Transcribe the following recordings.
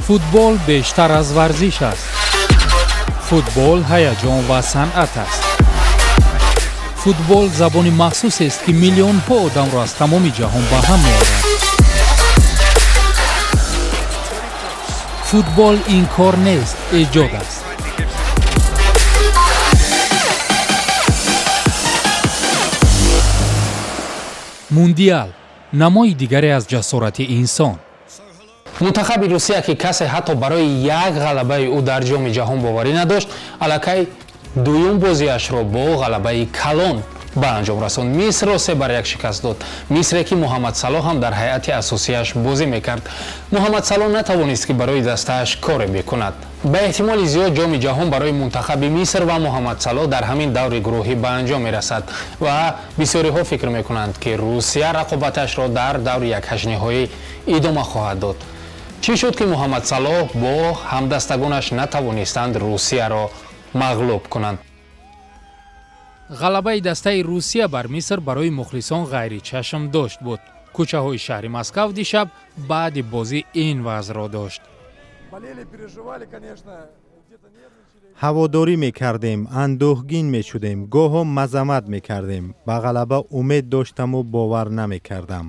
Футбол бештар аз варзиш аст. Футбол ҳаяҷон ва санъат аст. Футбол забони махсусест, ки миллионҳо одамро аз тамоми ҷаҳон ба ҳам меорад. Футбол ин кор нест, эҷод аст. Мундиал — намои дигаре аз ҷасорати инсон. Мунтахаби Русия, ки касе ҳатто барои як ғалабаи ӯ дар Ҷоми ҷаҳон боварӣ надошт, аллакай дуюм бозиашро бо ғалабаи калон ба анҷом расонд. Мисрро 3-1 шикаст дод. Мисре, ки Муҳаммад Салоҳ ҳам дар ҳайати асосияш бозӣ мекард. Муҳаммад Салоҳ натавонист, ки барои дастааш коре бикунад. Ба эҳтимоли зиёд, Ҷоми ҷаҳон барои мунтахаби Миср ва Муҳаммад Салоҳ дар ҳамин даври гурӯҳӣ ба анҷом мерасад ва бисёриҳо фикр мекунанд, ки Русия рақобаташро дар даври якҳаштниҳоӣ идома хоҳад дод. Чӣ шуд, ки Муҳаммад Салоҳ бо ҳамдастагонаш натавонистанд Русияро мағлуб кунанд? Ғалабаи дастаи Русия бар Миср барои мухлисон ғайричашмдошт буд. Кӯчаҳои шаҳри Москав дишаб баъди бозӣ ин вазъро дошт. Ҳаводорӣ мекардем, андӯҳгин мешудем, гоҳо мазамат мекардем. Ба ғалаба умед доштаму бовар намекардам.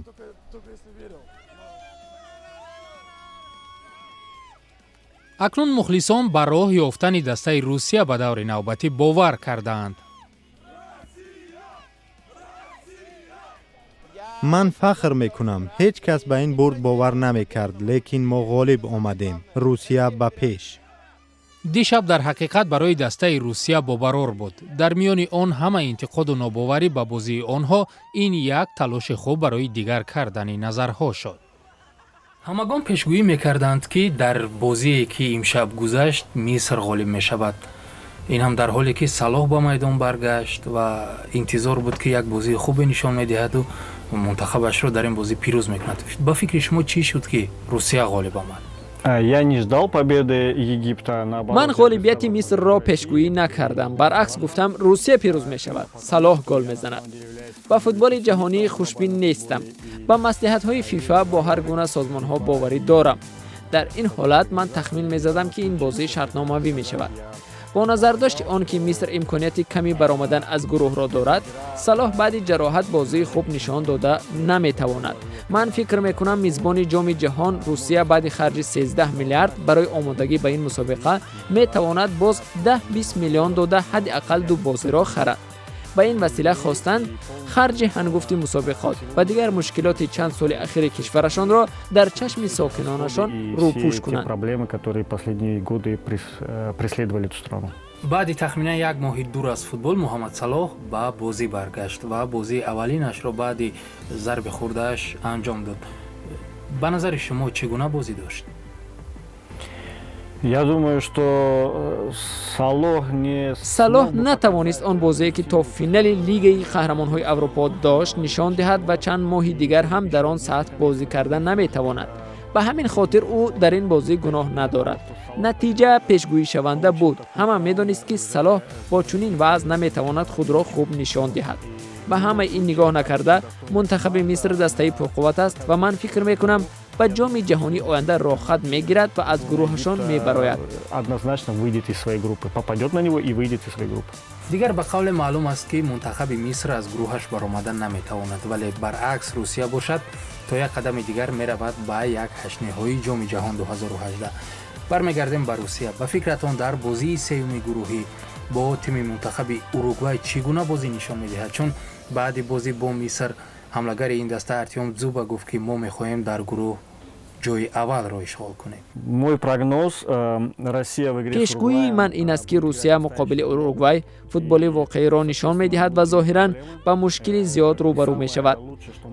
Акнун мухлисон ба роҳ ёфтани дастаи Русия ба даври навбатӣ бовар кардаанд. Ман фахр мекунам. Ҳеҷ кас ба ин бурд бовар намекард, лекин мо ғолиб омадем. Русия ба пеш! Дишаб дар ҳақиқат барои дастаи Русия бобарор буд. Дар миёни он ҳама интиқоду нобоварӣ ба бозии онҳо, ин як талоши хуб барои дигар кардани назарҳо шуд. Ҳамагон пешгӯӣ мекарданд, ки дар бозие, ки имшаб гузашт, Миср ғолиб мешавад. Ин ҳам дар ҳоле, ки Салоҳ ба майдон баргашт ва интизор буд, ки як бозии хубе нишон медиҳаду мунтахабашро дар ин бозӣ пирӯз мекунад. Ба фикри шумо, чӣ шуд, ки Русия ғолиб омад? Я не ждал победы Египта, наоборот. Ман ғолибияти Мисрро пешгӯӣ накардам. Баръакс, гуфтам, Русия пирӯз мешавад, Салоҳ гол мезанад. Ба футболи ҷаҳонӣ хушбин нестам. Ба маслиҳатҳои ФИФА, бо ҳар гуна созмонҳо боварӣ дорам. Дар ин ҳолат ман тахмин мезадам, ки ин бозӣ шартномавӣ мешавад. Бо назардошти он ки Миср имконияти ками баромадан аз гурӯҳро дорад, Салоҳ баъди ҷароҳат бозии хуб нишон дода наметавонад. Ман фикр мекунам, мизбони Ҷоми ҷаҳон Русия баъди харҷи 13 миллиард барои омодагӣ ба ин мусобиқа метавонад боз 10-20 миллион дода, ҳадди ақал ду бозиро харад. Ба ин васила хостанд харҷи ҳангуфти мусобиқот ва дигар мушкилоти чанд соли ахири кишварашонро дар чашми сокинонашон рӯпӯш кунанд. Проблемы, которые последние годы преследовали эту страну. Баъди тахминан як моҳи дур аз футбол Муҳаммад Салоҳ ба бозӣ баргашт ва бозии аввалинашро баъди зарби хурдааш анҷом дод. Ба назари шумо, чӣ гуна бозӣ дошт? Я думаю, что Салоҳ не Салоҳ натавонист он бозие, ки то финали Лигаи қаҳрамонҳои Аврупо дошт, нишон диҳад ва чанд моҳи дигар ҳам дар он сатҳ бозӣ карда наметавонад. Ба ҳамин хотир ӯ дар ин бозӣ гуноҳ надорад. Натиҷа пешгӯишаванда буд. Ҳама медонист, ки Салоҳ бо чунин вазъ наметавонад худро хуб нишон диҳад. Ба ҳамаи ин нигоҳ накарда, мунтахаби Миср дастаи пурқувват аст ва ман фикр мекунам, ба Ҷоми ҷаҳонии оянда роҳхат мегирад ва аз гурӯҳашон мебарояд. Однозначно выйдет из своей группы, попадет на него и выйдет из своей группы. Дигар ба қавле маълум аст, ки мунтахаби Миср аз гурӯҳаш баромада наметавонад, вале баръакс, Русия бошад, то як қадами дигар меравад ба як ҳаштниҳоии Ҷоми ҷаҳон 2018. Бармегардем ба Русия. Ба фикратон, дар бозии сеюми гурӯҳӣ бо тими мунтахаби Уругвай чӣ гуна бозӣ нишон медиҳад? Чун баъди бозӣ бо Миср ҳамлагари ин даста Артём Дзюба гуфт, ки мо мехоҳем дар гурӯҳ ҷои аввалро ишғол кунем. Мой прогноз: Россия в игре Пешгӯии ман ин аст, ки Русия муқобили Уругвай футболи воқеиро нишон медиҳад ва зоҳиран ба мушкили зиёд рӯбарӯ мешавад.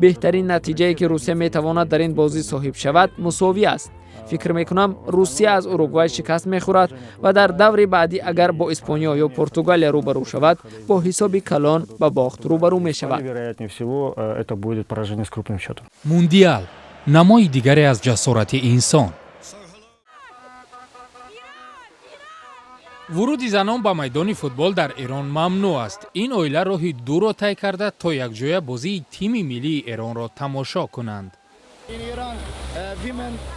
Беҳтарин натиҷае, ки Русия метавонад дар ин бозӣ соҳиб шавад, мусовӣ аст. Фикр мекунам, Русия аз Уругвай шикаст мехӯрад ва дар даври баъдӣ, агар бо Испониё ё Португалия рӯбарӯ шавад, бо ҳисоби калон ба бохт рӯбарӯ мешавад. Вероятнее всего, это будет поражение с крупным счетом. Мундиал — намои дигаре аз ҷасорати инсон. Вуруди занон ба майдони футбол дар Эрон мамнӯъ аст. Ин оила роҳи дуро тай карда, то якҷоя бозии тими миллии Эронро тамошо кунанд.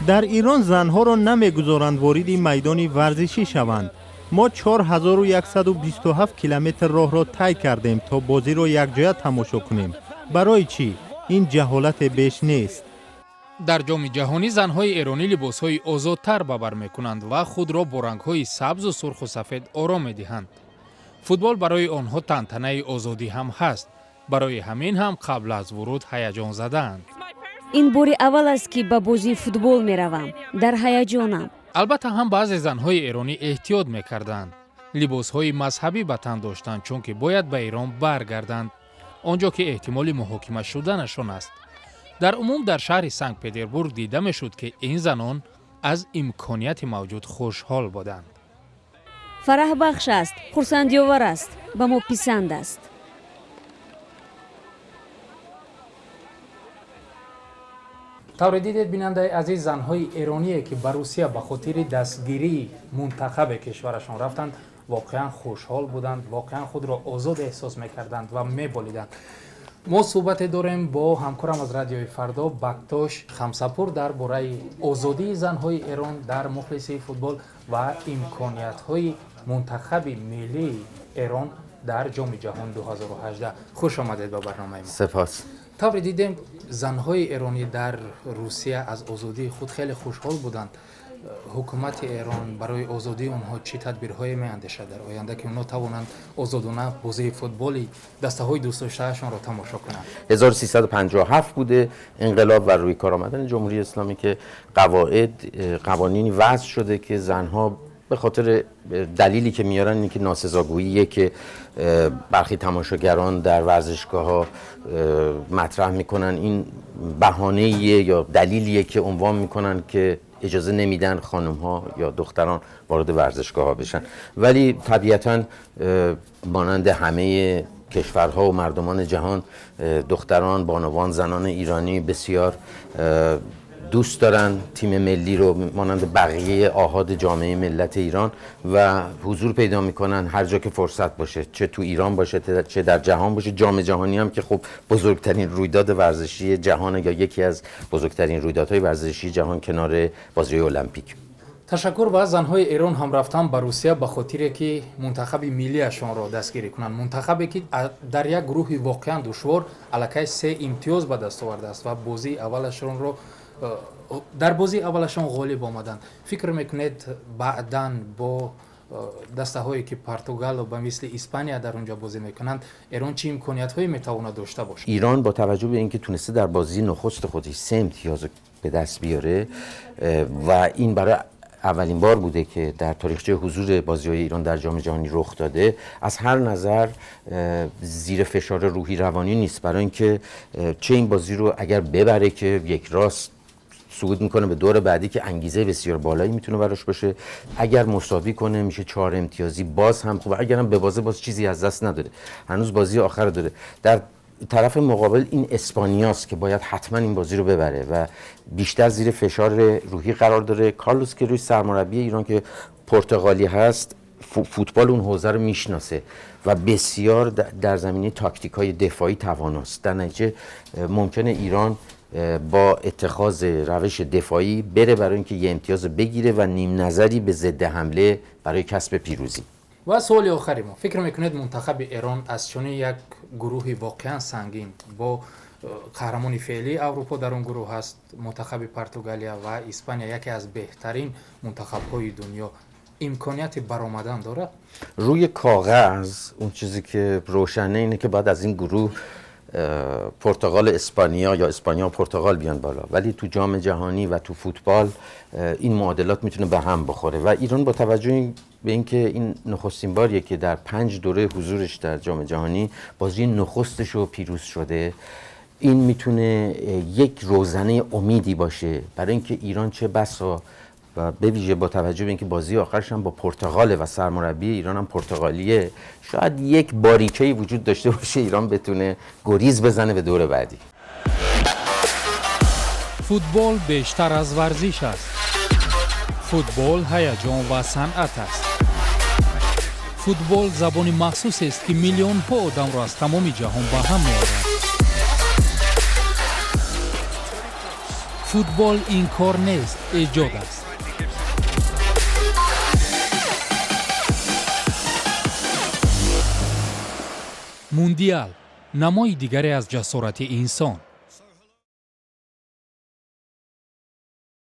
Дар Ирон занҳоро намегузоранд вориди майдони варзишӣ шаванд. Мо 4127 километр роҳро тай кардем, то бозиро якҷоя тамошо кунем. Барои чӣ? Ин ҷаҳолате беш нест. Дар Ҷоми ҷаҳонӣ занҳои эронӣ либосҳои озодтар ба бар мекунанд ва худро бо рангҳои сабзу сурху сафед ором медиҳанд. Футбол барои онҳо тантанаи озодӣ ҳам ҳаст. Барои ҳамин ҳам қабл аз вуруд ҳаяҷон задаанд. Ин бори аввал аст, ки ба бозии футбол меравам. Дар ҳаяҷонам. Албатта ҳам баъзе занҳои эронӣ эҳтиёт мекарданд, либосҳои мазҳабӣ ба тан доштанд, чунки бояд ба Эрон баргарданд, он ҷо ки эҳтимоли муҳокима шуданашон аст. Дар умум дар шаҳри Санкт Петербург дида мешуд, ки ин занон аз имконияти мавҷуд хушҳол буданд. Фараҳбахш аст, хурсандиовар аст, ба мо писанд аст. Тавре дидед, бинандаи азиз, занҳои эроние, ки ба Русия ба хотири дастгирии мунтахаби кишварашон рафтанд, воқеан хушҳол буданд, воқеан худро озод эҳсос мекарданд ва меболиданд. Мо суҳбате дорем бо ҳамкорам аз Радиои Фардо Бактош Хамсапур дар бораи озодии занҳои Эрон дар мухлисии футбол ва имкониятҳои мунтахаби миллии Эрон дар Ҷоми ҷаҳон 2018. Хуш омадед ба барномаи мо. Сипос. Тавре дидем, занҳои эронӣ дар Русия аз озодии худ хеле хушҳол буданд. Ҳукумати Эрон барои озодии онҳо чӣ тадбирҳое меандешад дар оянда, ки онҳо тавонанд озодона бозии футболи дастаҳои дӯстдоштаашонро тамошо кунанд? 1357 بوده انقلاب و روی کار آمدن جمهوری اسلامی که قواعد قوانینی وضع شده که زنها به خاطر دلیلی که میارن اینه که ناسزاگوییه که برخی تماشاگران در ورزشگاه ها مطرح میکنن، این بهانه‌ایه یا دلیلیه که عنوان میکنن که اجازه نمیدن خانم ها یا دختران وارد ورزشگاه ها بشن. ولی طبیعتاً مانند همه کشورها و مردمان جهان، دختران، بانوان، زنان ایرانی بسیار دوست دارن تیم ملی رو مانند بقیه آحاد جامعه ملت ایران و حضور پیدا میکنن هر جا که فرصت باشه، چه تو ایران باشه چه در جهان باشه. جام جهانی هم که خب بزرگترین رویداد ورزشی جهان یا یکی از بزرگترین رویدادهای ورزشی جهان کنار بازی‌های المپیک. Ташаккур. Ва занҳои Эрон ҳам рафтан ба Русия ба хотире ки мунтахаби миллиашонро дастгирӣ кунанд, мунтахабе ки дар як гурӯҳи воқеан душвор аллакай се имтиёз ба даст овардааст ва бозии аввалашонро дар бозии аввалашон ғолиб омаданд. Фикр мекунед, баъдан бо дастаҳое ки Португалу ба мисли Испания дар онҷо бозӣ мекунанд, Эрон чӣ имкониятҳое метавонад дошта бошад? ایران با توجه به اینکه تونسته در بازی نخست خودش 3 امتیاز به دست بیاره و این برای اولین بار بوده که در تاریخچه حضور بازی‌های ایران در جام جهانی رخ داده، از هر نظر زیر فشار روحی روانی نیست، برای اینکه چه این بازی رو اگر ببره که یک راست صعود میکنه به دور بعدی که انگیزه بسیار بالایی میتونه براش باشه، اگر مساوی کنه میشه 4 امتیازی، باز هم خوبه، اگر هم به بازه باز چیزی از دست نداره، هنوز بازی آخر داره. در طرف مقابل این اسپانیاست که باید حتما این بازی رو ببره و بیشتر زیر فشار روحی قرار داره. کارلوس کیروش سرمربی ایران که پرتغالی هست، فوتبال اون حوزه رو میشناسه و بسیار در زمینه تاکتیک‌های دفاعی تواناست. در نتیجه ممکنه ایران با اتخاذ روش دفاعی بره برای اینکه یه امتیاز بگیره و نیم نظری به ضد حمله برای کسب پیروزی. و سوال آخری ما، فکر میکنید منتخب ایران از چنین یک گروهی واقعا سنگین با قهرمان فعلی اروپا در اون گروه هست، منتخب پرتغالیا و اسپانیا، یکی از بهترین منتخب‌های دنیا، امکانیت برآمدن دارد؟ روی کاغذ اون چیزی که روشنه اینه که بعد از این گروه پرتغال اسپانیا یا اسپانیا و پرتغال بیان بالا، ولی تو جام جهانی و تو فوتبال این معادلات میتونه به هم بخوره و ایران با توجه به اینکه این نخستین باریه که در 5 دوره حضورش در جام جهانی بازی نخستش رو پیروز شده، این میتونه یک روزنه امیدی باشه برای اینکه ایران چه بسا و به ویژه با توجه به اینکه بازی آخرش هم با پرتغاله و سرمربی ایران هم پرتغالیه، شاید یک باریکه‌ای وجود داشته باشه ایران بتونه گریز بزنه به دور بعدی. فوتبال بیشتر از ورزش است. فوتبال هیجان و صنعت است. فوتبال زبان مخصوص است که میلیون ها آدم را از تمام جهان به هم می‌آورد. Футбол ин кор нест, эҷод аст. Мундиал намои дигаре аз ҷасорати инсон.